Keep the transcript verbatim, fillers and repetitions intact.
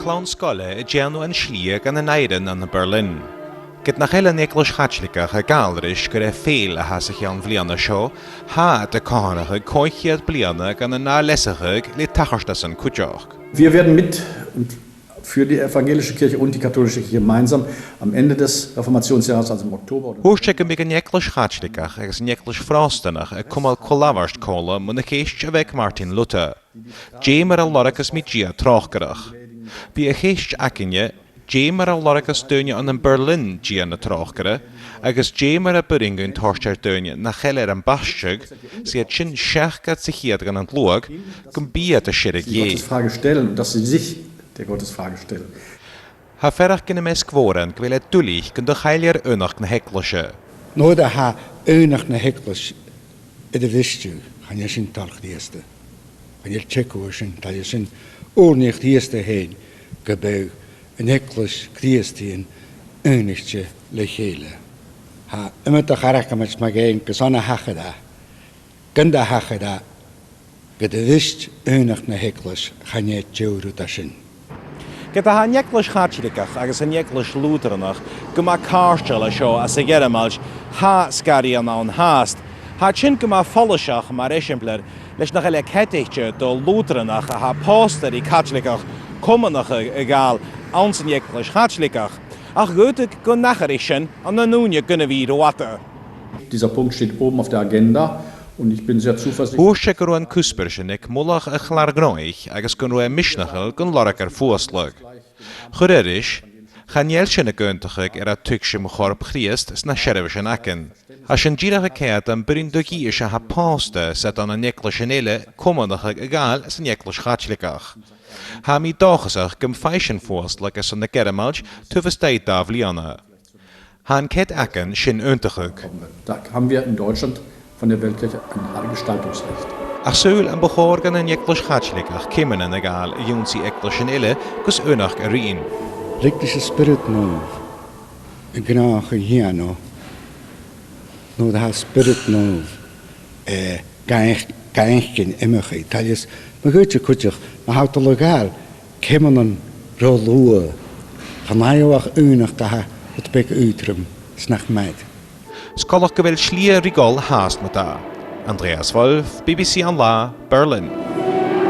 Clann-sgoile a' dèanamh an t-slighe gun an Èirinn ann am Berlin. Ged nach eil an Eaglais Chaitligeach a' gabhail ris gur e fèill a tha sa cheann-bhliadhna seo, tha iad a' comharrachadh còig ceud bliadhna gun an ath-leasachadh le tachartasan cuideachd. Wir werden mit und für die evangelische Kirche und die katholische Kirche gemeinsam am Ende des Reformationsjahres, also im Oktober oder Thuirt e gum biodh an Eaglais Chaitligeach agus an Eaglais Phròstanach a' cumail co-labhairt còmhla mun a' cheist a bh' aig Martin Luther. Dè mar a lorgas mi Dia tròcaireach? Bidh a' cheist againne, dè mar a lorgas daoine ann am Berlin Dia na tròcaire, agus dè mar a b' urrainn dhuinn toirt air daoine nach eil air am baisteadh, 's iad sin seachdad sa cheud dhen an t-sluagh, gum bi iad a' sireadh Dè? Gottesfrage stellen und dass sie sich der Gottesfrage stellen. Tha faireachdainn am measg mhòran gu bheil e duilich gun do chaillear aonachd na h-eaglaise. Nuair a tha aonachd na h-eaglais air a bhriseadh, chan eil sin toil Chrìosda. Chan eil teagamh air sin, toil air sin ùrnaigh Chrìosda fhèin gum biodh an eaglais Chrìosdaidhean aonaichte le chèile. Tha iomadach argamaid mu dheidhinn gus an do thachair e, gun do thachair e, gun do bhrist aonachd na h-eaglais, chan e deagh rud a tha sin. Ged a tha an Eaglais Chaitligeach agus an Eaglais Lùthaireanach gu math càirdeil an seo anns a' Ghearmailt, tha sgaraidhean ann fhathast. Tha sin gu math follaiseach mar eisimpleir leis nach eil e ceadaichte do Lùthaireanach a tha pòsta ri Caitligeach comanachadh a ghabhail anns an Eaglais Chaitligeach. Ach dh'fhaodadh gun atharraich sin ann an ùine gun a bhith ro fhada. Dieser Punkt steht oben auf der Agenda und ich bin sehr zuversichtlich. Thuirt e gun robh an cuspair sin aig mullach a' chlàr-ghnothach agus gun robh e misneachail gun lorgar fuasgladh. Chuir e ris, chan eil sin ag aontachadh air ar tuigsinn mu chorp Chrìosd 's na seirbheisean againn. Tha sin dìreach a' coimhead am b' urrainn do dhithis a tha pòsta 's iad ann an eaglaisean eile comanachadh a ghabhail san Eaglais Chaitligeach. Tha mi dòchasach gum faigh sinn fuasgladh airson na Gearmailt taobh a-staigh dà bhliadhna. Tha an cead againn sin aontachadh. Da haben wir in Deutschland von der Weltkirche ein Gestaltungsrecht. Ach saoil am bu chòir dhan an Eaglais Chaitligeach ceumannan a ghabhail a dh'ionnsaigh eaglaisean eile gus aonachd a ruighinn? Leig leis an Spiorad Naomh an gnothach a dhèanamh, nuair a tha an Spiorad Naomh, eh, ga fhaic-, ga fhaicinn iomchaidh. Tha fhios, ma dh'fhaodte cuideachd, ma tha thu a' dol a ghabhail ceumannan ro luath, chan fhaigh thu ach aonachd a tha rud beag aotrom 's nach math. 'S coltach gu bheil slighe ri dhol fhathast ma-thà. Andreas Wolff, B B C An Là, Berlin.